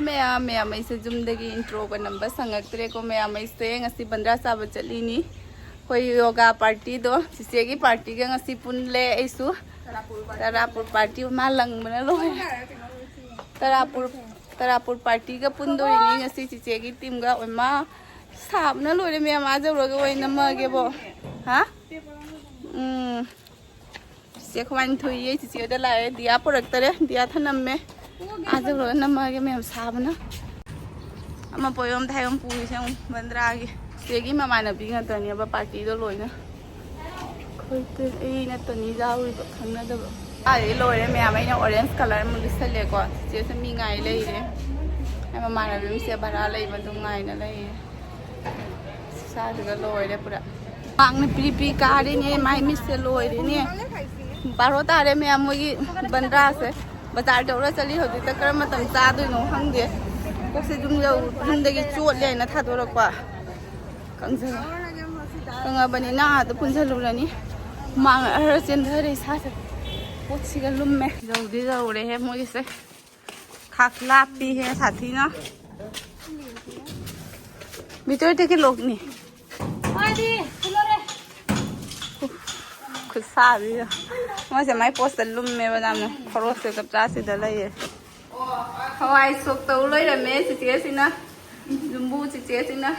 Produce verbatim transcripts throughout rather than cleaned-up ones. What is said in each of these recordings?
ꯃꯌꯥꯝ, ꯃꯌꯥꯝ, ꯑꯩꯁꯦ ꯌꯨꯝꯗꯒꯤ introꯒ ꯅꯝꯕ ꯁꯪꯉꯛꯇ꯭ꯔꯦꯀꯣ꯫ ꯃꯌꯥꯝ, ꯑꯩꯁꯦ ꯉꯁꯤ ꯕꯟꯗ꯭ꯔꯥ ꯆꯥꯕ ꯆꯠꯂꯤꯅꯤ꯫ ꯑꯩꯈꯣꯏ ꯌꯣꯒꯥ partyꯗꯣ, ꯆꯤꯆꯦꯒꯤ partyꯒ ꯉꯁꯤ ꯄꯨꯜꯂꯦ꯫ ꯑꯩꯁꯨ ꯇꯔꯥꯄꯨꯔ party, ꯃꯥ ꯂꯪꯕꯅ ꯂꯣꯏꯔꯦ꯫ ꯇꯔꯥꯄꯨꯔ, ꯇꯔꯥꯄꯨꯔ partyꯒ ꯄꯨꯟꯗꯣꯔꯤꯅꯤ ꯉꯁꯤ ꯆꯤꯆꯦꯒꯤ teamꯒ꯫ ꯑꯣꯏꯃꯥ, ꯁꯥꯕꯅ ꯂꯣꯏꯔꯦ ꯃꯌꯥꯝ꯫ ꯑꯥ ꯌꯧꯔꯒ ꯑꯣꯏꯅ ꯅꯝꯃꯒꯦꯕꯣ꯫ ꯍꯥ? ꯎꯝ꯫ ꯆꯤꯆꯦ ꯈ꯭ꯋꯥꯏ ꯊꯨꯏꯌꯦ꯫ ꯆꯤꯆꯦꯗ ꯂꯥꯛꯑꯦ꯫ ꯗꯤꯌꯥ ꯄꯨꯔꯛꯇꯔꯦ꯫ ꯗꯤꯌꯥ ꯊꯅꯝꯃꯦ꯫ ꯑꯥ ꯌꯧꯔꯒ ꯅꯝꯃꯒꯦ ꯃꯌꯥꯝ ꯁꯥꯕꯅ꯫ ꯑꯃ ꯄꯣꯌꯣꯝ ꯊꯥꯌꯣꯝ ꯄꯨꯔꯤꯁꯦ ꯑꯃꯨꯛ ꯕꯟꯗ꯭ꯔꯥꯒꯤ꯫ ꯆꯤꯆꯦꯒꯤ ꯃꯃꯥꯟꯅꯕꯤ ꯉꯥꯛꯇꯅꯦꯕ partyꯗꯣ ꯂꯣꯏꯅ꯫ ꯑꯩꯈꯣꯏ ꯑꯩ ꯅꯠꯇꯅꯤ ꯌꯥꯎꯔꯤꯕ ꯈꯪꯅꯗꯕ꯫ ꯑꯥꯗꯤ ꯂꯣꯏꯔꯦ ꯃꯌꯥꯝ꯫ ꯑꯩꯅ orange colour ꯑꯃ ꯂꯤꯠꯁꯜꯂꯦꯀꯣ꯫ ꯆꯤꯆꯦꯁꯨ ꯃꯤ ꯉꯥꯏ ꯂꯩꯔꯦ꯫ ꯑꯩ ꯃꯃꯥꯟꯅꯕꯤ ꯑꯃꯁꯦ ꯚꯔꯥ ꯂꯩꯕ ꯑꯗꯨꯝ ꯉꯥꯏꯅ ꯂꯩꯌꯦ꯫ ꯏꯁꯥꯁꯤꯒ ꯂꯣꯏꯔꯦ ꯄꯨꯔꯥ꯫ ꯄꯥꯛꯅ ꯄ꯭ꯔꯤ ꯄ꯭ꯔꯤ ꯀꯥꯔꯦꯅꯦ, ꯃꯥꯏ ꯃꯤꯠꯁꯦ ꯂꯣꯏꯔꯦꯅꯦ꯫ ꯕꯥꯔꯣ ꯇꯥꯔꯦ ꯃꯌꯥꯝ, ꯃꯣꯏꯒꯤ ꯕꯟꯗ꯭ꯔꯥꯁꯦ꯫ ꯕꯖꯥꯔ ꯇꯧꯔ ꯆꯠꯂꯤ ꯍꯧꯖꯤꯛꯇ, ꯀꯔꯝꯕ ꯃꯇꯝ ꯆꯥꯗꯣꯏꯅꯣ ꯈꯪꯗꯦ꯫ ꯀꯣꯛꯁꯦ ꯌꯨꯝ ꯌꯧ-, ꯌꯨꯝꯗꯒꯤ ꯆꯣꯠꯂꯦ ꯍꯥꯏꯅ ꯊꯥꯗꯣꯔꯛꯄ꯫ ꯀꯪꯖꯜꯂꯦ꯫ ꯀꯪꯉꯕꯅꯤꯅ ꯑꯥꯗ ꯄꯨꯟꯁꯤꯜꯂꯨꯔꯅꯤ꯫ ꯍꯨꯃꯥꯡ ꯑꯔ ꯆꯦꯟꯊꯔꯦ ꯏꯁꯥꯁꯦ꯫ ꯄꯣꯠꯁꯤꯒ ꯂꯨꯝꯃꯦ꯫ ꯌꯧꯗꯤ ꯌꯧꯔꯦꯍꯦ ꯃꯣꯏꯒꯤꯁꯦ꯫ ꯈꯥꯛ ꯂꯥꯞꯄꯤꯍꯦ ꯁꯥꯊꯤꯅ꯫ ꯕꯤꯇꯣꯏ ꯇꯦꯛꯀꯦ ꯂꯣꯛꯅꯤ꯫ ꯃꯥꯗꯤ ꯀꯨꯂꯔꯦ꯫ ꯈꯨꯠꯁꯥꯁꯤꯒ꯫ ꯃꯣꯏꯁꯦ ꯃꯥꯏ ꯄꯣꯁꯇ ꯂꯨꯝꯃꯦꯕ ꯌꯥꯝꯅ꯫ ꯈꯣꯔꯣꯁꯦ ꯆꯞ ꯆꯥꯁꯤꯗ ꯂꯩꯌꯦ꯫ ꯍꯋꯥꯏ ꯁꯣꯛ ꯇꯧ ꯂꯣꯏꯔꯝꯃꯦ ꯆꯤꯆꯦꯁꯤꯅ꯫ ꯌꯨꯝꯕꯨ ꯆꯤꯆꯦꯁꯤꯅ꯫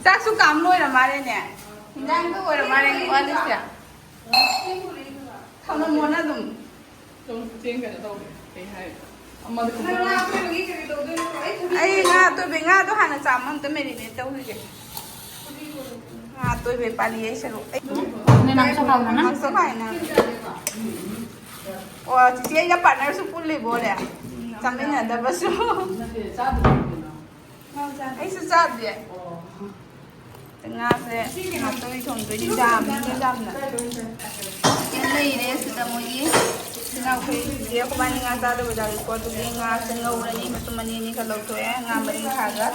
ꯆꯥꯛꯁꯨ ꯀꯥꯝ ꯂꯣꯏꯔ ꯃꯥꯜꯂꯦꯅꯦ꯫ ꯍꯤꯟꯖꯥꯡꯗ ꯑꯣꯏꯔ ꯃꯥꯜꯂꯦꯅꯦ ꯋꯥꯠꯂꯤꯁꯦ꯫ ꯊꯝꯃꯝꯃꯣꯅ ꯑꯗꯨꯝ꯫ ꯆꯦꯡ ꯀꯩꯅꯣ ꯇꯧꯒꯦ꯫ ꯀꯩ ꯍꯥꯏ? ꯑꯃꯗ ꯀꯨꯝꯊꯔꯣ꯫ ꯑꯩ ꯉꯥ ꯑꯇꯣꯏꯕ, ꯉꯥꯗꯣ ꯍꯥꯟꯅ ꯆꯥꯝꯃ ꯑꯝꯇ marinate ꯇꯧꯈꯤꯒꯦ꯫ ꯉꯥ ꯑꯇꯣꯏꯕ ꯄꯥꯜꯂꯤ ꯑꯩ ꯁꯔꯨꯛ꯫ ꯑꯩ ꯅꯪ ꯆꯥꯛ ꯍꯥꯎꯕꯅ? ꯅꯪ ꯆꯥꯛ ꯍꯥꯎꯅ꯫ ꯑꯣ, ꯆꯤꯆꯦ ꯑꯩꯒ partnerꯁꯨ ꯄꯨꯜꯂꯤꯕꯣꯔꯦ? ꯆꯥꯃꯤꯟꯅꯗꯕꯁꯨ꯫ ꯅꯠꯇꯦ, ꯆꯥꯗꯕꯅꯤ ꯀꯩꯅꯣ꯫ ꯑꯩꯁꯨ ꯆꯥꯗꯦ꯫ ꯉꯥꯁꯦ ꯉꯥꯇꯣꯏ ꯊꯣꯡꯗꯣꯏꯅꯤ, ꯌꯥꯝꯃꯤ ꯌꯥꯝꯅ꯫ ꯆꯤꯀꯟ ꯂꯩꯔꯦ ꯁꯤꯗ ꯃꯣꯏꯒꯤ꯫ ꯁꯤꯅ ꯑꯩꯈꯣꯏ ꯆꯤꯆꯦ ꯑꯩꯈꯣꯏꯕꯥꯅꯤ ꯉꯥ ꯆꯥꯗꯕ ꯌꯥꯎꯏꯀꯣ, ꯑꯗꯨꯒꯤ ꯉꯥꯁꯦ ꯉꯧꯔꯅꯤ, ꯃꯇꯨꯝ ꯑꯅꯤ ꯑꯅꯤꯈꯛ ꯂꯧꯊꯣꯛꯑꯦ, ꯉꯥ ꯃꯔꯤꯟꯈꯥꯒ꯫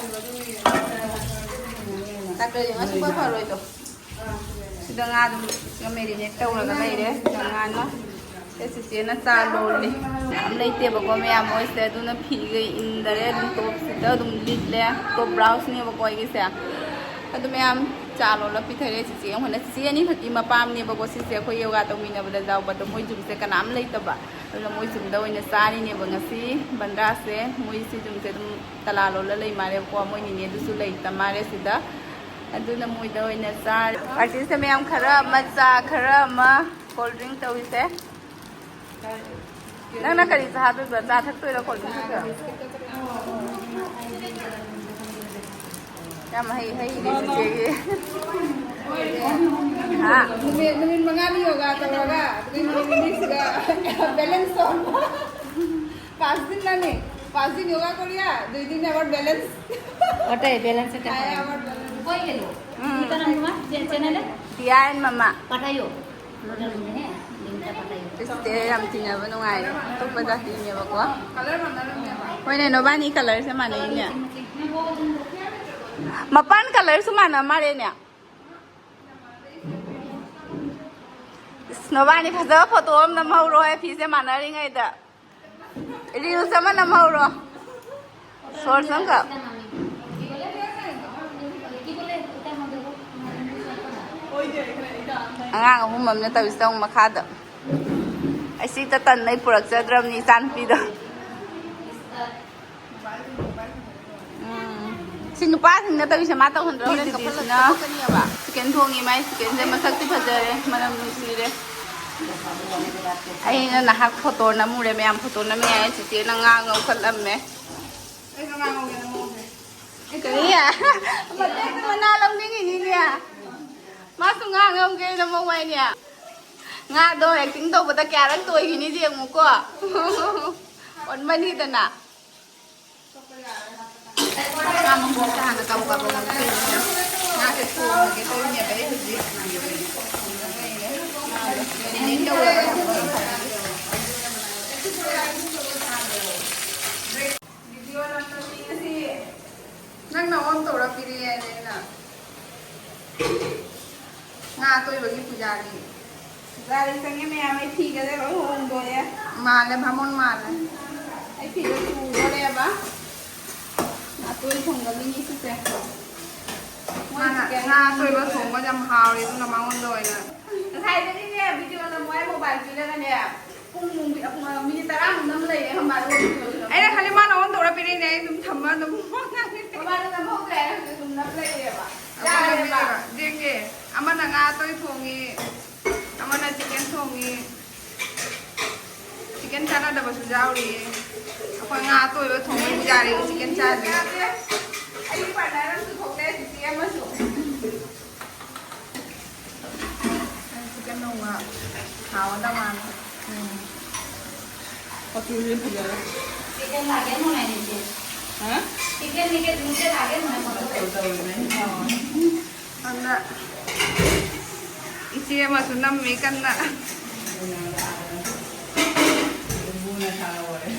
ꯇꯥꯛꯀꯔꯗꯤ ꯉꯥ ꯁꯨꯡꯐ ꯐꯔꯣꯏꯗꯣ꯫ ꯁꯤꯗ ꯉꯥ ꯑꯗꯨꯝ marinate ꯇꯧꯔꯒ ꯂꯩꯔꯦ꯫ ꯁꯤꯗ ꯉꯥꯅ꯫ ꯁꯤ ꯆꯤꯆꯦꯅ ꯆꯥ ꯂꯣꯜꯂꯤ꯫ ꯌꯥꯝ ꯂꯩꯇꯦꯕꯀꯣ ꯃꯌꯥꯝ, ꯃꯣꯏꯁꯦ꯫ ꯑꯗꯨꯅ ꯐꯤꯒ ꯏꯟꯗꯔꯦ, ꯑꯗꯨꯝ ꯇꯣꯞꯁꯤꯗ ꯑꯗꯨꯝ ꯂꯤꯠꯂꯦ꯫ ꯇꯣꯞ ꯕ꯭ꯂꯥꯎꯁꯅꯦꯕꯀꯣ ꯑꯩꯒꯤꯁꯦ꯫ ꯑꯗꯨ ꯃꯌꯥꯝ ꯆꯥ ꯂꯣꯜꯂ ꯄꯤꯊꯔꯦ꯫ ꯆꯤꯆꯦ ꯑꯃꯅ, ꯆꯤꯆꯦ ꯑꯅꯤꯈꯛꯀꯤ ꯃꯄꯥꯝꯅꯦꯕꯀꯣ ꯁꯤꯁꯦ꯫ ꯑꯩꯈꯣꯏ ꯌꯣꯒꯥ ꯇꯧꯃꯤꯟꯅꯕꯗ ꯌꯥꯎꯕꯗꯣ ꯃꯣꯏ ꯌꯨꯝꯁꯦ ꯀꯅꯥꯝ ꯂꯩꯇꯕ, ꯑꯗꯨꯅ ꯃꯣꯏ ꯌꯨꯝꯗ ꯑꯣꯏꯅ ꯆꯥꯔꯤꯅꯦꯕ ꯉꯁꯤ ꯕꯟꯗ꯭ꯔꯥꯁꯦ꯫ ꯃꯣꯏ ꯁꯤ ꯌꯨꯝꯁꯦ ꯑꯗꯨꯝ ꯇꯂꯥ ꯂꯣꯜꯂ ꯂꯩ ꯃꯥꯜꯂꯦꯕꯀꯣ꯫ ꯃꯣꯏ ꯅꯤꯅꯦꯗꯨꯁꯨ ꯂꯩꯇ ꯃꯥꯜꯂꯦ ꯁꯤꯗ꯫ ꯑꯗꯨꯅ ꯃꯣꯏꯗ ꯑꯣꯏꯅ ꯆꯥꯔꯦ꯫ ꯑꯥꯔꯇꯤꯁꯇ ꯃꯌꯥꯝ ꯈꯔ ꯑꯃ ꯆꯥ, ꯈꯔ ꯑꯃ ꯀꯣꯜ ꯗ꯭ꯔꯤꯡ ꯇꯧꯔꯤꯁꯦ꯫ ꯅꯪꯅ ꯀꯔꯤ ꯆꯥꯗꯣꯏꯕ? ꯆꯥ ꯊꯛꯇꯣꯏꯔꯣ, ꯀꯣꯜ ꯗ꯭ꯔꯤꯡ ꯊꯛꯇꯣꯏꯔꯣ? ꯌꯥꯝ ꯍꯩ, ꯍꯩꯔꯦ ꯆꯤꯆꯦꯒꯤ꯫ ꯍꯥ? ꯅꯨꯃꯤꯠ, ꯅꯨꯃꯤꯠ ꯃꯉꯥꯅꯤ ꯌꯣꯒꯥ ꯇꯧꯔꯒ, ꯑꯗꯨꯒꯤ ꯅꯨꯃꯤꯠ ꯅꯤꯅꯤꯁꯤꯗ ꯕꯦꯂꯦꯟꯁ ꯇꯧꯔꯣ꯫ পাঁচ দিন নানি, পাঁচ দিন যোগা করিয়া, দুই দিন আবার ব্যালেন্স। ওটাই ব্যালেন্স এটা। হ্যাঁ, আবার ব্যালেন্স। কই গেল? হুম। কি নাম তোমার? চে-, চ্যানেলে? দিয়া এন্ড মামা। পাঠাইও। ওটার মধ্যে, হ্যাঁ, লিঙ্কটা পাঠাইও। ꯏꯁꯇꯦ ꯌꯥꯝ ꯇꯤꯟꯅꯕ ꯅꯨꯡꯉꯥꯏꯔꯦ꯫ ꯑꯇꯣꯞꯄ ꯖꯥꯇꯤꯅꯦꯕꯀꯣ꯫ ꯀꯂꯔ ꯃꯥꯟꯅꯔꯝꯃꯦꯕ꯫ ꯍꯣꯏꯅꯦ, ꯅꯕꯥꯅꯤ ꯀꯂꯔꯁꯦ ꯃꯥꯟꯅꯩꯅꯦ꯫ ꯃꯄꯥꯟ ꯀꯂꯔꯁꯨ ꯃꯥꯟꯅ ꯃꯥꯜꯂꯦꯅꯦ꯫ ꯏꯁ, ꯅꯕꯥꯅꯤ ꯐꯖꯕ ꯐꯣꯇꯣ ꯑꯃ ꯅꯝꯍꯧꯔꯣ, ꯐꯤꯁꯦ ꯃꯥꯟꯅꯔꯤꯉꯩꯗ꯫ ꯔꯤꯜꯁ ꯑꯃ ꯅꯝꯍꯧꯔꯣ꯫ ꯁꯣꯔꯠꯁ ꯑꯃꯈꯛ꯫ ꯑꯉꯥꯡ ꯑꯍꯨꯝ ꯑꯃꯅ ꯇꯧꯔꯤꯁꯦ ꯌꯦꯡꯉꯨ ꯃꯈꯥꯗ꯫ ꯑꯩ ꯁꯤ ꯇꯟꯅ ꯑꯩ ꯄꯨꯔꯛꯆꯗ꯭ꯔꯕꯅꯤ ꯏꯆꯥꯅꯨꯄꯤꯗꯣ꯫ ꯎꯝ꯫ ꯁꯤ ꯅꯨꯄꯥꯁꯤꯡꯅ ꯇꯧꯔꯤꯁꯦ ꯃꯥ ꯇꯧꯍꯟꯗ꯭ꯔꯣ? ꯍꯣꯔꯦꯟ ꯀꯞꯍꯜꯂꯛ-, ꯀꯞꯍꯜꯂꯛꯀꯅꯤꯕ꯫ ꯆꯤꯛꯀꯟ ꯊꯣꯡꯉꯤ꯫ ꯃꯥꯏ ꯆꯤꯛꯀꯟꯁꯦ ꯃꯁꯛꯇꯤ ꯐꯖꯔꯦ, ꯃꯅꯝ ꯅꯨꯡꯁꯤꯔꯦ꯫ ꯑꯩꯅ ꯅꯍꯥꯛ ꯐꯣꯇꯣ ꯅꯝꯃꯨꯔꯦ, ꯃꯌꯥꯝ ꯐꯣꯇꯣ ꯅꯝꯃꯤ ꯍꯥꯏ ꯆꯤꯆꯦꯅ ꯉꯥ ꯉꯧꯈꯠꯂꯝꯃꯦ꯫ ꯑꯩꯁꯨ ꯉꯥ ꯉꯧꯒꯦ, ꯅꯪ ꯉꯧꯒꯦ꯫ ꯀꯔꯤ? ꯃꯇꯦꯛꯇ ꯃꯅꯥ ꯂꯧꯅꯤꯡꯉꯤꯅꯤꯅꯦ꯫ ꯃꯥꯁꯨ ꯉꯥ ꯉꯧꯒꯦꯅ ꯃꯧ ꯍꯥꯏꯅꯦ꯫ ꯉꯥꯗꯣ acting ꯇꯧꯕꯗ ꯀꯌꯥꯔꯛ ꯇꯣꯏꯈꯤꯅꯤꯗꯤ ꯌꯦꯡꯉꯨꯀꯣ꯫ ꯑꯣꯟꯃꯅꯤꯗꯅ꯫ ꯉꯥ ꯃꯀꯣꯛꯁꯦ ꯍꯥꯟꯅ ꯀꯕꯛ ꯀꯕꯛ ꯂꯧꯊꯣꯛꯑꯦ꯫ ꯉꯥꯁꯦ ꯊꯣꯡꯉꯒꯦ ꯇꯧꯔꯤꯅꯦꯕ ꯑꯩ ꯍꯧꯖꯤꯛ꯫ ꯉꯥꯗꯣ ꯃꯦꯔꯤꯅꯦꯠ ꯇꯧꯔꯒ ꯊꯝꯕꯅ ꯐꯔꯅꯤ꯫ ꯚꯤꯗꯤꯑꯣ ꯅꯝꯕꯗꯤ ꯉꯁꯤ ꯅꯪꯅ ꯑꯣꯟ ꯇꯧꯔ ꯄꯤꯔꯛꯑꯦꯅꯦ ꯑꯩꯅ꯫ ꯉꯥ ꯑꯇꯣꯏꯕꯒꯤ ꯄꯨꯖꯥꯔꯤ꯫ ꯒꯥꯔꯤ ꯆꯪꯉꯦ ꯃꯌꯥꯝ, ꯑꯩ ꯐꯤꯒꯁꯦ ꯂꯣꯏ ꯍꯣꯡꯗꯣꯛꯑꯦ꯫ ꯃꯥꯜꯂꯦ, ꯚꯥꯃꯣꯟ ꯃꯥꯜꯂꯦ꯫ ꯑꯩ ꯐꯤꯗꯣ ꯆꯨꯗꯣꯔꯦꯕ꯫ ꯅꯥꯇꯣꯏ ꯊꯣꯡꯕꯒꯤꯅꯤ ꯁꯤꯁꯦ꯫ ꯃꯣꯏ ꯃꯥꯅ chicken ꯉꯥ ꯑꯇꯣꯏꯕ ꯊꯣꯡꯕ ꯌꯥꯝ ꯍꯥꯎꯔꯦ, ꯑꯗꯨꯅ ꯃꯉꯣꯟꯗ ꯑꯣꯏꯅ꯫ ꯉꯁꯥꯏꯗꯒꯤꯅꯦ video ꯅꯝꯃꯣ ꯍꯥꯏ mobile ꯄꯤꯔꯒꯅꯦ꯫ ꯄꯨꯡ, ꯄꯨꯡ ꯃꯤꯅꯤꯠ ꯇꯔꯥꯃꯨꯛ ꯅꯝ ꯂꯩꯔꯦ, ꯑꯩꯈꯣꯏ ꯃꯥꯗꯣ ꯑꯣꯟ ꯇꯧꯔꯁꯨ ꯅꯝ-꯫ ꯑꯩꯅ ꯈꯜꯂꯤ ꯃꯥꯅ ꯑꯣꯟ ꯇꯧꯔ ꯄꯤꯔꯛꯏꯅꯦ, ꯑꯩ ꯑꯗꯨꯝ ꯊꯝꯃ ꯑꯗꯨꯝ꯫ ꯃꯃꯥꯗꯣ ꯅꯝꯍꯧꯗ꯭ꯔꯦ ꯍꯥꯏꯔꯒꯁꯨ ꯑꯗꯨꯝ ꯅꯝ ꯂꯩꯔꯦꯕ꯫ ꯑꯩꯈꯣꯏ ꯌꯥꯔꯦꯕ꯫ ꯅꯝꯕꯤꯔꯒ ꯌꯦꯡꯒꯦ꯫ ꯑꯃꯅ ꯉꯥ ꯑꯇꯣꯏ ꯊꯣꯡꯉꯤ, ꯑꯃꯅ chicken ꯊꯣꯡꯉꯤ꯫ Chicken ꯆꯥꯅꯗꯕꯁꯨ ꯌꯥꯎꯔꯤꯌꯦ꯫ ꯑꯩꯈꯣꯏ ꯉꯥ ꯑꯇꯣꯏꯕ ꯊꯣꯡꯕ ꯌꯥꯔꯦ, chicken ꯆꯥꯗ꯭ꯔꯤ꯫ ꯑꯩꯒꯤ partner ꯑꯃꯁꯨ ꯊꯣꯛꯂꯛꯑꯦ, ꯆꯤꯆꯦ ꯑꯃꯁꯨ꯫ ꯅꯪ chicken ꯊꯣꯡꯕ ꯍꯥꯎꯒꯗꯕ ꯃꯥꯜꯂꯦ꯫ ꯎꯝ꯫ ꯃꯆꯨꯁꯦ ꯐꯖꯔꯦ꯫ Chicken लागे होना है नीचे। हाँ? Chicken नीचे, नीचे लागे होना है। ꯇꯧꯔꯤꯅꯦ꯫ ꯑꯗ ꯏꯆꯦ ꯑꯃꯁꯨ ꯅꯝꯃꯤ ꯀꯟꯅ꯫ ꯌꯨꯝꯕꯨꯅ ꯊꯥꯔꯛꯑꯣꯌꯦ꯫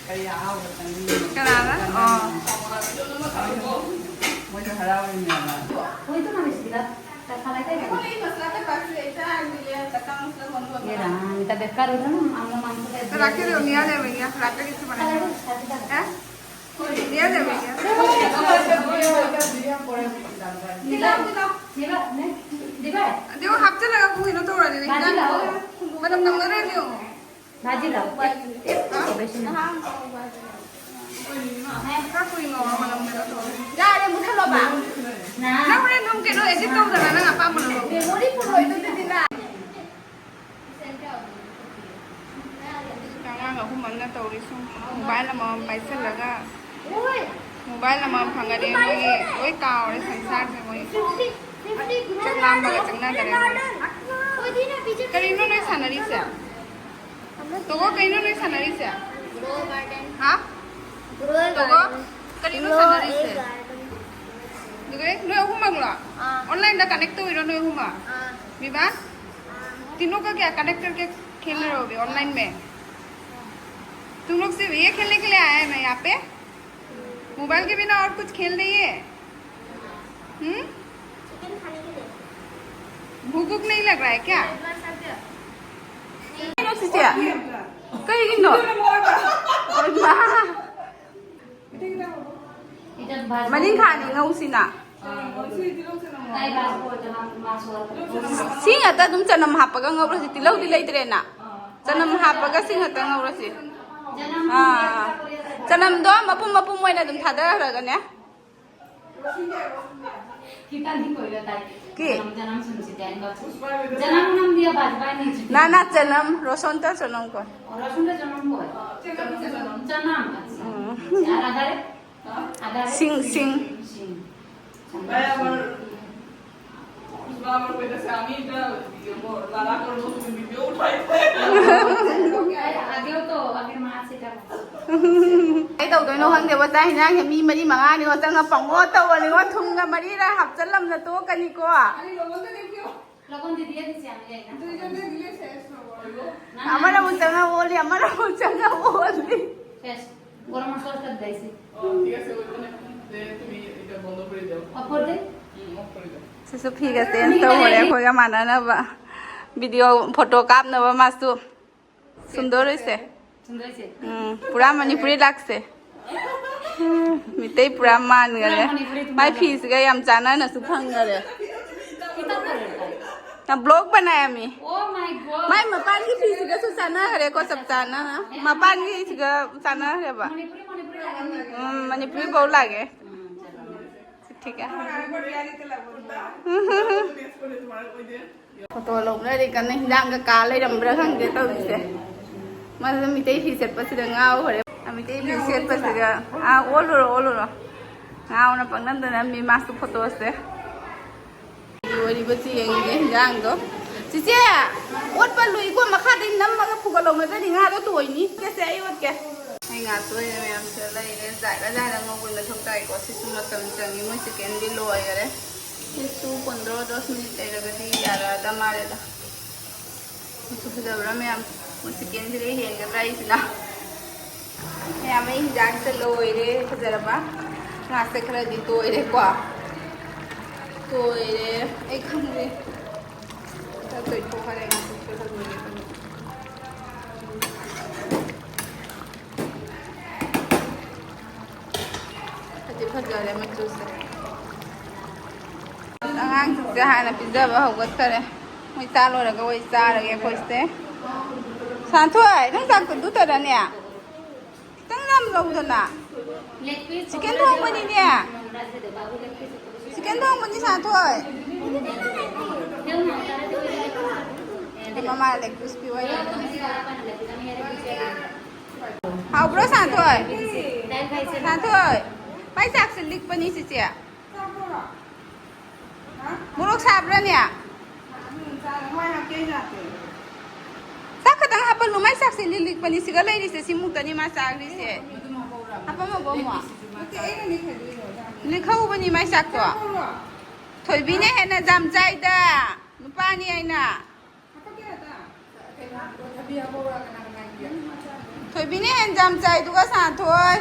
ꯀꯔꯤ ꯑꯍꯥꯎꯕ ꯆꯥꯅꯤꯡꯉꯤꯅꯣ? ꯀꯅꯥꯅ? ꯑꯣ꯫ ꯃꯣꯏꯁꯨ ꯍꯔꯥꯎꯔꯤꯅꯦꯕ꯫ वही तो मैंने सीधा तड़का लगा है। देखो, ये मसाला तो बस है, इतना है, मुझे तड़का मसाला कौन सा ये रहा, इनका बेकार हो रहा ना, हम लोग मांस का राखी दो, निया ले भैया, राखी किससे बनाएगा? हैं? निया ले भैया। दिलाओ, दिलाओ। दिलाओ, नहीं, दिलाओ। देखो, हफ्ते लगा कोई ना तोड़ा दे, भाजी लाओ। मतलब, नंबर दे दो। भाजी लाओ। एक, एक तो बेसन। हाँ, हाँ, भाजी लाओ। हाँ, कोई ना, मतलब, मेरा तो। जा रे, मुठा लो बा। ना। ना, उन्हें तुम के नो, ऐसे तो उधर ना, ना, पापा नो। मेमोरी फुल होई तो दीदी ना। ꯑꯉꯥꯡ ꯑꯍꯨꯝ ꯑꯃꯅ ꯇꯧꯔꯤꯁꯤ꯫ Mobile ꯑꯃꯃꯝ ꯄꯥꯏꯁꯤꯜꯂꯒ, mobile ꯑꯃꯃꯝ ꯐꯪꯉꯗꯤ ꯃꯣꯏꯒꯤ ꯂꯣꯏ ꯀꯥꯎꯔꯦ ꯁꯪꯁꯥꯔꯁꯦ ꯃꯣꯏ꯫ ꯆꯥꯛ ꯂꯥꯝꯕꯒ ꯆꯪꯅꯗꯔꯦ ꯃꯣꯏ꯫ ꯀꯔꯤꯅꯣ ꯅꯣꯏ ꯁꯥꯟꯅꯔꯤꯁꯦ? ꯇꯣꯒꯣ, ꯀꯩꯅꯣ ꯅꯣꯏ ꯁꯥꯟꯅꯔꯤꯁꯦ? ꯍꯥ? ꯇꯣꯒꯣ, ꯀꯔꯤꯅꯣ ꯁꯥꯟꯅꯔꯤꯁꯦ? ꯑꯗꯨꯒ ꯅꯣꯏ ꯑꯍꯨꯝꯃꯛꯂꯣ? ꯑꯥ꯫ Online ꯗ connect ꯇꯧꯔꯤꯔꯣ ꯅꯣꯏ ꯑꯍꯨꯝꯃꯛ? ꯑꯥ꯫ ꯕꯤꯕꯥ? ꯑꯥ꯫ तीनों का क्या connect करके खेल रहे हो अभी online में? तुम लोग सिर्फ ये खेलने के लिए आया है ना यहाँ पे? मोबाइल के बिना और कुछ खेल नहीं है? हम्म? चिकन खाने के लिए। भूख भूख नहीं लग रहा है क्या? एक बार सब क्या? ꯁꯦ, ꯀꯩꯒꯤꯅꯣ? ꯍꯣꯏ, ꯃꯥ꯫ ꯃꯅꯤꯡ ꯈꯥꯅꯤ ꯉꯧꯁꯤꯅ꯫ ꯁꯤ ꯉꯥꯛꯇ ꯑꯗꯨꯝ ꯆꯅꯝ ꯍꯥꯞꯄꯒ ꯉꯧꯔꯁꯤ꯫ ꯇꯤꯜꯍꯧꯗꯤ ꯂꯩꯇ꯭ꯔꯦꯅ꯫ ꯆꯅꯝ ꯍꯥꯞꯄꯒ ꯁꯤ ꯉꯥꯛꯇ ꯉꯧꯔꯁꯤ꯫ ꯑꯥ, ꯆꯅꯝꯗꯣ ꯃꯄꯨꯝ ꯃꯄꯨꯝ ꯑꯣꯏꯅ ꯑꯗꯨꯝ ꯊꯥꯗꯈ꯭ꯔꯒꯅꯦ꯫ ꯈꯤꯇꯪꯗꯤ ꯀꯨꯏꯔ ꯇꯥꯏ꯫ ꯀꯤ? ꯆꯅꯝ, ꯆꯅꯝ ꯁꯨꯝꯁꯤꯗꯤ ꯑꯩꯅ ꯆꯅꯝ ꯅꯝꯗꯤ ꯕꯥꯖꯤ ꯕꯥꯏꯅꯤ ꯆꯤꯛꯀꯟ꯫ ꯅꯥ, ꯅꯥ, ꯆꯅꯝ, ꯔꯣꯁꯟꯇ ꯆꯅꯝ ꯀꯣ꯫ ꯑꯣ, ꯔꯣꯁꯟꯇ ꯆꯅꯝ ꯀꯣ꯫ ꯆꯅꯝ, ꯆꯅꯝ꯫ ꯆꯅꯝ, ꯑꯠꯁꯥ꯫ ꯎꯝ꯫ ꯑꯗꯥꯔꯦ? ꯑꯗꯥꯔꯦ? ꯁꯤꯡ, ꯁꯤꯡ꯫ ꯁꯤꯡ꯫ ꯚꯥꯏ, ꯑꯃ ꯀꯩ ꯇꯧꯗꯣꯏꯅꯣ ꯈꯪꯗꯦꯕ, ꯆꯥꯛ ꯍꯤꯟꯖꯥꯡꯁꯦ ꯃꯤ ꯃꯔꯤ ꯃꯉꯥꯅꯤꯉꯣ ꯆꯪꯉ ꯄꯪꯉꯣ ꯇꯧꯕꯅꯤꯉꯣ, ꯊꯨꯝꯒ ꯃꯔꯤꯔ ꯍꯥꯞꯆꯜꯂꯝꯅ ꯇꯣꯛꯀꯅꯤꯀꯣ꯫ ꯑꯃꯅ ꯑꯃꯨꯛ ꯆꯪꯉ ꯑꯣꯜꯂꯤ, ꯑꯃꯅ ꯑꯃꯨꯛ ꯆꯪꯉ ꯑꯣꯜꯂꯤ꯫ শেষ। গরম মশলা সব দিয়েছি। ঠিক আছে, ওইখানে দে, তুমি এটা বন্ধ করে দাও। অফ করে দে। হুম, অফ করে দাও। ꯁꯤꯁꯨ ꯐꯤꯒ ꯆꯦꯟꯖ ꯇꯧꯍꯧꯔꯦ ꯑꯩꯈꯣꯏꯒ ꯃꯥꯟꯅꯅꯕ꯫ ꯚꯤꯗꯤꯑꯣ, ꯐꯣꯇꯣ ꯀꯥꯞꯅꯕ ꯃꯥꯁꯨ꯫ ꯁꯨꯟꯗꯔ ꯑꯣꯏꯁꯦ꯫ ꯁꯨꯟꯗꯔ ꯑꯣꯏꯁꯦ꯫ ꯎꯝ, ꯄꯨꯔꯥ ꯃꯅꯤꯄꯨꯔꯤ ꯂꯥꯛꯁꯦ꯫ ꯃꯤꯇꯩ ꯄꯨꯔꯥ ꯃꯥꯟꯈꯔꯦ꯫ ꯄꯨꯔꯥ ꯃꯅꯤꯄꯨꯔꯤ ꯃꯥꯏ ꯃꯥꯟꯈꯔꯦ꯫ ꯐꯤꯁꯤꯒ ꯌꯥꯝ ꯆꯥꯟꯅꯅꯁꯨ ꯐꯪꯈꯔꯦ꯫ ꯈꯤꯇꯪ ꯐꯔꯦ꯫ ꯅ ꯕ꯭ꯂꯣꯛ ꯕꯅꯥꯌꯥꯃꯤ꯫ Oh my God. ꯃꯥꯏ ꯃꯄꯥꯟꯒꯤ ꯐꯤꯁꯤꯒꯁꯨ ꯆꯥꯟꯅꯈ꯭ꯔꯦꯀꯣ, ꯆꯞ ꯆꯥꯅ꯫ ꯃꯄꯥꯟꯒꯤꯁꯤꯒ ꯆꯥꯟꯅꯈ꯭ꯔꯦꯕ꯫ ꯃꯅꯤꯄꯨꯔꯤ, ꯃꯅꯤꯄꯨꯔꯤ ꯂꯥꯛꯑꯝꯃꯤ꯫ ꯎꯝ, ꯃꯅꯤꯄꯨꯔꯤ ꯕꯧ ꯂꯥꯛꯑꯦ꯫ ꯎꯝ, ꯆꯠꯂꯣ꯫ ठीक है। ꯐꯣꯇꯣ ꯂꯧꯅꯔꯤ ꯀꯟꯅ, ꯍꯤꯟꯖꯥꯡꯒ ꯀꯥ ꯂꯩꯔꯝꯕ꯭ꯔꯥ ꯈꯪꯗꯦ ꯇꯧꯔꯤꯁꯦ꯫ ꯃꯥꯁꯨ ꯃꯤꯇꯩ ꯐꯤ ꯁꯦꯠꯄꯁꯤꯗ ꯉꯥꯎꯈ꯭ꯔꯦ꯫ ꯃꯤꯇꯩ ꯐꯤ ꯁꯦꯠꯄꯁꯤꯗ, ꯑꯥ, ꯑꯣꯜꯂꯨꯔꯣ, ꯑꯣꯜꯂꯨꯔꯣ꯫ ꯉꯥꯎꯅ ꯄꯪꯅꯝꯗ ꯅꯝꯃꯤ ꯃꯥꯁꯨ ꯐꯣꯇꯣꯁꯦ꯫ ꯑꯣꯏꯔꯤꯕ ꯆꯦꯡꯁꯦ, ꯍꯤꯟꯖꯥꯡꯗꯣ꯫ ꯆꯤꯆꯦ, ꯑꯣꯠꯄ ꯂꯨꯏꯀꯣ, ꯃꯈꯥꯗꯩ ꯅꯝꯃꯒ ꯐꯨꯒꯠꯂꯧ, ꯅꯠꯇ꯭ꯔꯗꯤ ꯉꯥꯗꯣ ꯇꯣꯏꯅꯤ꯫ ꯆꯤꯆꯦ, ꯑꯩ ꯑꯣꯠꯀꯦ꯫ ꯑꯩ ꯉꯥ ꯇꯣꯏꯔꯦ ꯃꯌꯥꯝꯁꯤꯗ ꯂꯩꯔꯦ꯫ ꯖꯥꯠ ꯖꯥꯠ ꯉꯧꯕꯩ ꯃꯊꯧ ꯇꯥꯏꯀꯣ꯫ ꯁꯤꯁꯨ ꯃꯇꯝ ꯆꯪꯉꯤ꯫ ꯃꯣꯏ ꯆꯤꯛꯀꯟꯗꯤ ꯂꯣꯏꯈꯔꯦ꯫ ꯁꯤꯁꯨ ꯄꯟꯗ꯭ꯔꯣ ꯗꯁ ꯃꯤꯅꯤꯠ ꯂꯩꯔꯒꯗꯤ ꯌꯥꯔꯛꯑꯗ ꯃꯥꯜꯂꯦꯗ꯫ ꯃꯆꯨ ꯐꯖꯕ꯭ꯔꯥ ꯃꯌꯥꯝ? ꯃꯣꯏ ꯆꯤꯛꯀꯟꯁꯤꯗ ꯍꯦꯟꯒꯗ꯭ꯔꯥ ꯑꯩꯁꯤꯅ? ꯃꯌꯥꯝ, ꯑꯩ ꯍꯤꯟꯖꯥꯡꯁꯦ ꯂꯣꯏꯔꯦ꯫ ꯐꯖꯔꯕ? ꯉꯥꯁꯦ ꯈꯔꯗꯤ ꯇꯣꯏꯔꯦꯀꯣ꯫ ꯇꯣꯏꯔꯦ꯫ ꯑꯩ ꯈꯪꯗꯦ꯫ ꯈꯔ ꯇꯣꯏꯊꯣꯛꯈꯔꯦ ꯉꯥꯁꯦ꯫ ꯈꯔ ꯂꯣꯏꯔꯦ꯫ ꯐꯖꯔꯦ ꯃꯆꯨꯁꯦ꯫ ꯑꯉꯥꯡꯁꯤꯡꯁꯦ ꯍꯥꯟꯅ ꯄꯤꯖꯕ ꯍꯧꯒꯠꯈꯔꯦ꯫ ꯃꯣꯏ ꯆꯥ ꯂꯣꯏꯔꯒ ꯑꯣꯏ ꯆꯥꯔꯒꯦ ꯑꯩꯈꯣꯏꯁꯦ꯫ ꯁꯥꯟꯊꯣꯏ, ꯅꯪ ꯆꯥꯛꯇꯣ ꯗꯨꯇꯔꯅꯦ? ꯈꯤꯇꯪ ꯌꯥꯝ ꯂꯧꯗꯅ꯫ ꯆꯤꯛꯀꯟ ꯊꯣꯡꯕꯅꯤꯅꯦ꯫ ꯆꯤꯛꯀꯟ ꯊꯣꯡꯕꯅꯤ, ꯁꯥꯟꯊꯣꯏ꯫ ꯃꯃꯥ ꯂꯦꯛ ꯄꯤꯁ ꯄꯤꯌꯨ ꯍꯥꯏꯅ꯫ ꯍꯥꯎꯕ꯭ꯔꯣ, ꯁꯥꯟꯊꯣꯏ? ꯁꯥꯟꯊꯣꯏ, ꯃꯥꯏ ꯆꯥꯛꯁꯦ ꯂꯤꯛꯄꯅꯤ, ꯆꯤꯆꯦ꯫ ꯃꯣꯔꯣꯛ ꯁꯥꯕ꯭ꯔꯥꯅꯦ? ꯆꯥꯛ ꯈꯛꯇꯪ ꯍꯥꯞꯄꯜꯂꯨ, ꯃꯥꯏ ꯆꯥꯛꯁꯦ ꯂꯤꯛ ꯂꯤꯛꯄꯅꯤ꯫ ꯁꯤꯒ ꯂꯩꯔꯤꯁꯦ, ꯁꯤꯃꯨꯛꯇꯅꯤ ꯃꯥ ꯆꯥꯈ꯭ꯔꯤꯁꯦ꯫ ꯍꯥꯞꯄꯝꯃꯕꯣ ꯑꯃꯨꯛ? ꯂꯤꯛꯍꯧꯕꯅꯤ ꯃꯥꯏ ꯆꯥꯛꯇꯣ꯫ ꯊꯣꯏꯕꯤꯅ ꯍꯦꯟꯅ ꯌꯥꯝ ꯆꯥꯏꯗ꯫ ꯅꯨꯄꯥꯅꯤ ꯑꯩꯅ꯫ ꯊꯣꯏꯕꯤꯅ ꯍꯦꯟ ꯌꯥꯝ ꯆꯥꯏꯗꯨꯒ ꯁꯥꯟꯊꯣꯏ꯫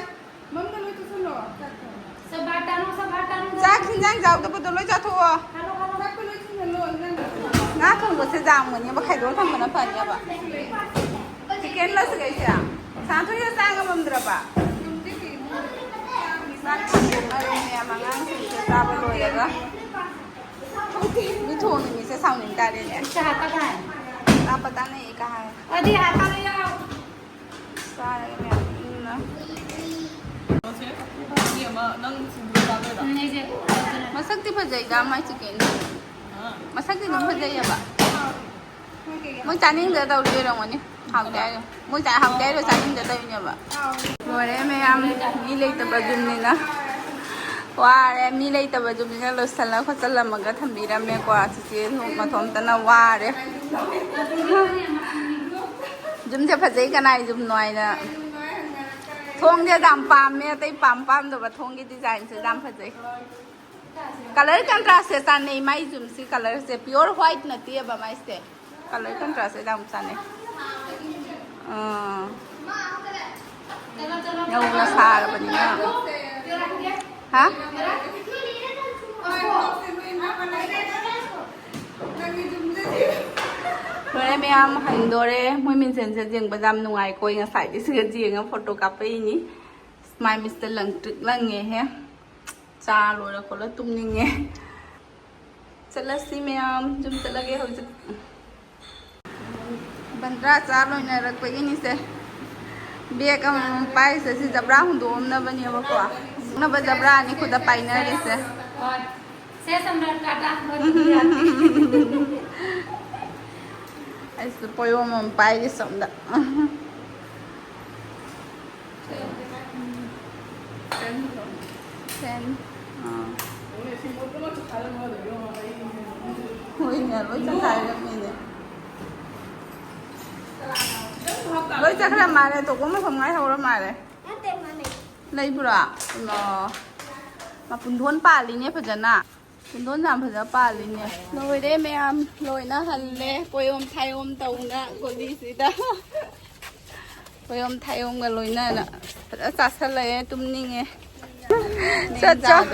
ꯆꯥꯛ ꯍꯤꯟꯖꯥꯡ ꯆꯥꯎꯗꯕꯗꯣ ꯂꯣꯏ ꯆꯥꯊꯣꯛꯑꯣ꯫ ꯉꯥ ꯊꯣꯡꯕꯁꯦ ꯌꯥꯝꯒꯅꯦꯕ, ꯈꯥꯏꯗꯣꯛꯑ ꯊꯝꯕꯅ ꯐꯅꯦꯕ꯫ ꯆꯤꯛꯀꯟꯂ ꯁꯤꯒꯩꯁꯦ? ꯁꯥꯟꯊꯣꯏꯅ ꯆꯥ ꯉꯝꯃꯝꯗ꯭ꯔꯕ? ꯆꯥꯛ ꯊꯣꯡꯕ ꯃꯌꯥꯝ ꯑꯉꯥꯡꯁꯤꯡꯁꯦ ꯆꯥꯕ ꯂꯣꯏꯔꯒ꯫ ꯃꯤ ꯊꯣꯡꯉꯤ ꯃꯤꯁꯦ ꯁꯥꯎꯅꯤꯡ ꯇꯥꯔꯦꯅꯦ꯫ ꯆꯥ ꯄꯇꯥꯅ ꯌꯦ ꯀꯍꯥ ꯍꯥꯏ꯫ ꯆꯥꯔꯒ ꯃꯌꯥꯝ ꯏꯪꯅ꯫ ꯃꯁꯛꯇꯤ ꯐꯖꯩꯗ ꯃꯥꯏ ꯆꯤꯛꯀꯦꯟꯗꯣ꯫ ꯃꯁꯛꯇꯤ ꯑꯗꯨꯝ ꯐꯖꯩꯌꯦꯕ꯫ ꯃꯣꯏ ꯆꯥꯅꯤꯡꯗ ꯇꯧꯔꯤ ꯑꯣꯏꯔꯝꯒꯅꯤ꯫ ꯍꯥꯎꯇꯦ ꯍꯥꯏꯔꯣ꯫ ꯃꯣꯏ ꯆꯥ-, ꯍꯥꯎꯇꯦ ꯍꯥꯏꯔꯣ, ꯆꯥꯅꯤꯡꯗ ꯇꯧꯔꯤꯅꯦꯕ꯫ ꯂꯣꯏꯔꯦ ꯃꯌꯥꯝ, ꯃꯤ ꯂꯩꯇꯕ ꯌꯨꯝꯅꯤꯅ꯫ ꯋꯥꯔꯦ, ꯃꯤ ꯂꯩꯇꯕ ꯌꯨꯝꯅꯤꯅ ꯂꯣꯏꯁꯜꯂ ꯈꯣꯠꯆꯜꯂꯝꯃꯒ ꯊꯝꯕꯤꯔꯝꯃꯦꯀꯣ꯫ ꯆꯤꯆꯦ ꯃꯊꯣꯝꯇꯅ ꯋꯥꯔꯦ꯫ ꯌꯨꯝꯁꯦ ꯐꯖꯩ, ꯀꯅꯥꯏ ꯌꯨꯝꯅꯣ ꯍꯥꯏꯅ꯫ ꯊꯣꯡꯁꯦ ꯌꯥꯝ ꯄꯥꯝꯃꯦ, ꯑꯇꯩ ꯄꯥꯝ ꯄꯥꯝꯗꯕ ꯊꯣꯡꯒꯤ ꯗꯤꯖꯥꯏꯟꯁꯦ ꯌꯥꯝ ꯐꯖꯩ꯫ ꯀꯂꯔ ꯀꯟꯇ꯭ꯔꯥꯁꯁꯦ ꯆꯥꯟꯅꯩ, ꯃꯥꯏ ꯖꯨꯝꯁꯤ ꯀꯂꯔꯁꯦ ꯄꯤꯌꯣꯔ ꯋꯥꯏꯠ ꯅꯠꯇꯦꯕ ꯃꯥꯏꯁꯦ꯫ ꯀꯂꯔ ꯀꯟꯇ꯭ꯔꯥꯁꯁꯦ ꯌꯥꯝ ꯆꯥꯟꯅꯩ꯫ ꯑꯥ꯫ ꯌꯧꯅ ꯁꯥꯔꯕꯅꯤꯅ꯫ ꯍꯥ? ꯂꯣꯏꯔꯦ ꯃꯌꯥꯝ, ꯍꯟꯗꯣꯔꯦ꯫ ꯃꯣꯏ ꯃꯤꯡꯁꯦꯟꯁꯦ ꯌꯦꯡꯕꯗ ꯌꯥꯝ ꯅꯨꯡꯉꯥꯏꯀꯣ꯫ ꯑꯩ ꯉꯁꯥꯏꯗꯤ ꯁꯤꯒ ꯌꯦꯡꯉ ꯐꯣꯇꯣ ꯀꯥꯞꯄꯛꯏꯅꯤ꯫ ꯃꯥꯏ ꯃꯤꯠꯁꯤꯗ ꯂꯪ ꯇ꯭ꯔꯤꯛ ꯂꯪꯉꯦꯍꯦ꯫ ꯆꯥ ꯂꯣꯏꯔ ꯈꯣꯠꯂ ꯇꯨꯝꯅꯤꯡꯉꯦ꯫ ꯆꯠꯂꯁꯤ ꯃꯌꯥꯝ, ꯌꯨꯝ ꯆꯠꯂꯒꯦ ꯍꯧꯖꯤꯛ꯫ ꯕꯟꯗ꯭ꯔꯥ ꯆꯥ ꯂꯣꯏꯅꯔꯛꯄꯒꯤꯅꯤꯁꯦ꯫ ꯕꯦꯒ ꯑꯃꯃꯝ ꯄꯥꯏꯔꯤꯁꯦ ꯁꯤ ꯖꯕ꯭ꯔꯥ ꯍꯨꯟꯗꯣꯛꯑꯝꯅꯕꯅꯦꯕꯀꯣ꯫ ꯍꯨꯟꯗꯣꯛꯅꯕ ꯖꯕ꯭ꯔꯥ ꯑꯅꯤ ꯈꯨꯗ ꯄꯥꯏꯅꯔꯤꯁꯦ꯫ ꯍꯣꯏ꯫ ꯁꯦ ꯁꯝꯔꯥꯠ ꯇꯥꯇꯥ꯫ ꯑꯩꯁꯨ ꯄꯣꯌꯣꯝ ꯑꯃ ꯄꯥꯏꯔꯤ ꯁꯣꯝꯗ꯫ ꯐꯦꯟ꯫ ꯑꯥ꯫ ꯍꯣꯏꯅꯦ, ꯂꯣꯏ ꯆꯈꯥꯏꯔꯝꯃꯤꯅꯦ꯫ ꯂꯣꯏ ꯆꯠꯈ꯭ꯔ ꯃꯥꯜꯂꯦ꯫ ꯇꯣꯛꯄ ꯃꯐꯝ ꯉꯥꯏꯍꯧꯔ ꯃꯥꯜꯂꯦ꯫ ꯅꯠꯇꯦ, ꯃꯥꯅꯦ꯫ ꯂꯩꯕ꯭ꯔꯣ? ꯏꯃꯥ꯫ ꯃꯄꯨꯟꯗꯣꯟ ꯄꯥꯜꯂꯤꯅꯦ ꯐꯖꯅ꯫ ꯄꯨꯟꯗꯣꯟ ꯌꯥꯝ ꯐꯖꯅ ꯄꯥꯜꯂꯤꯅꯦ꯫ ꯂꯣꯏꯔꯦ ꯃꯌꯥꯝ, ꯂꯣꯏꯅ ꯍꯜꯂꯦ꯫ ꯀꯣꯏꯌꯣꯝ ꯊꯥꯏꯌꯣꯝ ꯇꯧꯅ ꯒꯣꯂꯤꯁꯤꯗ꯫ ꯀꯣꯏꯌꯣꯝ ꯊꯥꯏꯌꯣꯝꯒ ꯂꯣꯏꯅꯅ ꯐꯖꯅ ꯆꯥꯁꯜꯂꯛꯑꯦ, ꯇꯨꯝꯅꯤꯡꯉꯦ꯫ ꯆꯠ, ꯆꯠ꯫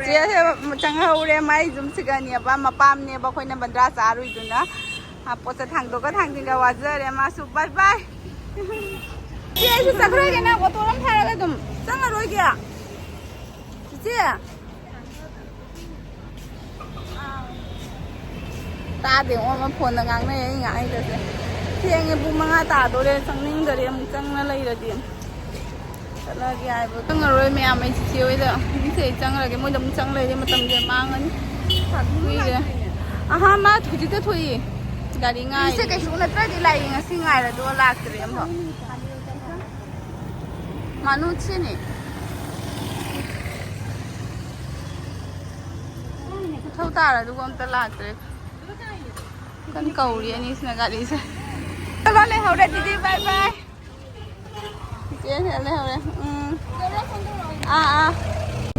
ꯆꯤꯆꯦꯁꯦ ꯆꯪꯍꯧꯔꯦ, ꯃꯥꯏ ꯌꯨꯝꯁꯤꯒꯅꯦꯕ, ꯃꯄꯥꯝꯅꯦꯕ ꯑꯩꯈꯣꯏꯅ ꯕꯟꯗ꯭ꯔꯥ ꯆꯥꯔꯨꯏꯗꯨꯅ꯫ ꯑ, ꯄꯣꯠꯁꯦ ꯊꯥꯡꯗꯣꯛꯀ ꯊꯥꯡꯖꯤꯟꯒ ꯋꯥꯖꯔꯦ ꯃꯥꯁꯨ꯫ ꯕꯥꯏ ꯕꯥꯏ꯫ ꯆꯦ, ꯑꯩꯁꯨ ꯆꯠꯈ꯭ꯔꯒꯦ, ꯅꯪ ꯑꯣꯇꯣ ꯑꯃ ꯊꯥꯔꯒ ꯑꯗꯨꯝ ꯆꯪꯉꯔꯣꯏꯒꯦ꯫ ꯆꯤꯆꯦ꯫ ꯇꯥꯗꯦ, ꯃꯣꯏ ꯐꯣꯟꯗ ꯉꯥꯡꯅꯩ, ꯑꯩ ꯉꯥꯡꯉꯤꯗꯁꯦ꯫ ꯊꯦꯡꯉꯦ, ꯄꯨꯡ ꯃꯉꯥ ꯇꯥꯗꯣꯔꯦ, ꯆꯪꯅꯤꯡꯗꯔꯦ, ꯑꯃꯨꯛ ꯆꯪꯅ ꯂꯩꯔꯗꯤ꯫ ꯆꯠꯂꯒꯦ ꯍꯥꯏꯕ꯫ ꯆꯪꯉꯔꯣꯏ ꯃꯌꯥꯝ, ꯑꯩ ꯆꯤꯆꯦ ꯍꯣꯏꯗ꯫ ꯆꯤꯆꯦ, ꯑꯩ ꯆꯪꯉꯔꯒꯦ, ꯃꯣꯏꯗ ꯑꯃꯨꯛ ꯆꯪ ꯂꯩꯔꯗꯤ ꯃꯇꯝꯁꯦ ꯃꯥꯡꯉꯅꯤ꯫ ꯀꯨꯏꯔꯦ꯫ ꯑꯍꯥ, ꯃꯥ ꯍꯧꯖꯤꯛꯇ ꯊꯣꯛꯏ꯫ ꯒꯥꯔꯤ ꯉꯥꯏꯔꯤ꯫ ꯆꯤꯆꯦ, ꯀꯩꯁꯨ ꯅꯠꯇ꯭ꯔꯗꯤ ꯂꯥꯛꯏ, ꯉꯁꯤ ꯉꯥꯏꯔꯗꯨꯒ ꯂꯥꯛꯇ꯭ꯔꯦ ꯑꯃꯐꯥꯎ꯫ ꯃꯥꯅꯨ ꯁꯤꯅꯤ꯫ ꯃꯊꯧ ꯇꯥꯔ ꯑꯗꯨꯒ ꯑꯝꯇ ꯂꯥꯛꯇ꯭ꯔꯦ꯫ ꯀꯟꯅ ꯀꯧꯔꯤ ꯑꯅꯤꯁꯤꯅ ꯒꯥꯔꯤꯁꯦ꯫ ꯆꯠꯂꯣ, ꯂꯩꯍꯧꯔꯦ ꯑꯗꯨꯗꯤ, ꯕꯥꯏ ꯕꯥꯏ꯫ ꯆꯤꯆꯦ ꯂꯩꯍꯧꯔꯦ꯫ ꯎꯝ꯫ ꯑꯥ, ꯑꯥ꯫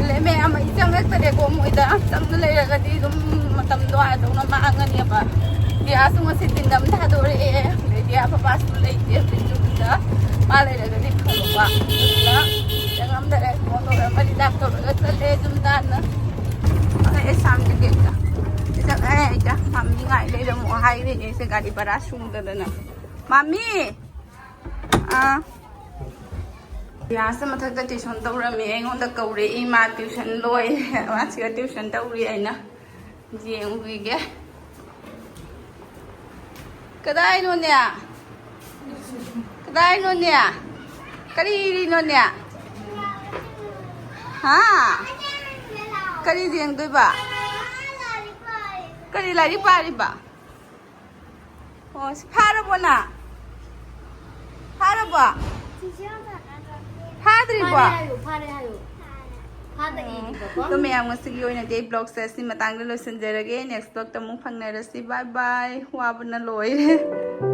ꯂꯩ ꯃꯌꯥꯝ, ꯑꯩ ꯆꯪꯉꯛꯇꯔꯦꯀꯣ, ꯃꯣꯏꯗ ꯆꯪꯅ ꯂꯩꯔꯒꯗꯤ ꯑꯗꯨꯝ ꯃꯇꯝꯗꯣ ꯑꯥꯗꯧꯅ ꯃꯥꯡꯉꯅꯦꯕ꯫ ꯗꯤꯌꯥꯁꯨ ꯉꯁꯤ ꯗꯤꯟ ꯑꯃ ꯊꯥꯗꯣꯔꯛꯑꯦ꯫ ꯑꯗꯩ ꯗꯤꯌꯥ ꯄꯄꯥꯁꯨ ꯂꯩꯇꯦ ꯍꯧꯖꯤꯛ ꯌꯨꯝꯗ꯫ ꯃꯥ ꯂꯩꯔꯒꯗꯤ ꯐꯕ꯫ ꯑꯗꯨꯅ ꯆꯪꯉꯝꯗꯔꯦ꯫ ꯐꯣꯟ ꯇꯧꯔꯒ ꯃꯔꯤ ꯂꯥꯛ ꯇꯧꯔꯒ ꯆꯠꯂꯦ ꯌꯨꯝ ꯇꯥꯟꯅ꯫ ꯑꯩ ꯑꯦꯁꯥꯝꯒꯤ ꯒꯦꯠꯇ꯫ ꯁꯤꯗ ꯑꯩ ꯍꯦꯛꯇ ꯃꯝꯃꯤ ꯉꯥꯏ ꯂꯩꯔꯝꯃꯣ ꯍꯥꯏꯔꯤꯅꯦ꯫ ꯁꯦ ꯒꯥꯔꯤ ꯚꯔꯥ ꯁꯨꯗꯗꯅ꯫ ꯃꯥꯃꯤ! ꯑꯥ꯫ ꯔꯤꯌꯥꯁꯁꯦ ꯃꯊꯛꯇ ꯇ꯭ꯌꯨꯁꯟ ꯇꯧꯔꯝꯃꯤ, ꯑꯩꯉꯣꯟꯗ ꯀꯧꯔꯛꯏ, ꯃꯥ ꯇ꯭ꯌꯨꯁꯟ ꯂꯣꯏꯔꯦ, ꯃꯥ ꯁꯤꯗ ꯇ꯭ꯌꯨꯁꯟ ꯇꯧꯔꯤ ꯍꯥꯏꯅ꯫ ꯌꯦꯡꯉꯨꯈꯤꯒꯦ꯫ ꯀꯗꯥꯏꯅꯣꯅꯦ? ꯀꯗꯥꯏꯅꯣꯅꯦ? ꯀꯔꯤꯅꯣꯅꯦ? ꯍꯥ? ꯀꯔꯤ ꯌꯦꯡꯗꯣꯏꯕ? ꯀꯔꯤ ꯂꯥꯏꯔꯤꯛ ꯄꯥꯔꯤꯕ? ꯑꯣ, ꯁꯤ ꯐꯥꯔꯕꯣ ꯅꯪ? ꯐꯥꯔꯕꯣ? ꯐꯥꯗ꯭ꯔꯤꯕꯣ? ꯐꯥꯔꯦ ꯍꯥꯏꯌꯨ, ꯐꯥꯔꯦ ꯍꯥꯏꯌꯨ꯫ ꯐꯥꯗ ꯏꯔꯤꯕꯀꯣ꯫ ꯑꯗꯣ ꯃꯌꯥꯝ, ꯉꯁꯤꯒꯤ ꯑꯣꯏꯅꯗꯤ ꯑꯩ vlogꯁꯦ ꯑꯁꯤ ꯃꯇꯥꯡꯗ ꯂꯣꯏꯁꯤꯟꯖꯔꯒꯦ꯫ Next vlogꯇ ꯑꯃꯨꯛ ꯐꯪꯅꯔꯁꯤ꯫ Bye bye꯫ ꯋꯥꯕꯅ ꯂꯣꯏꯔꯦ꯫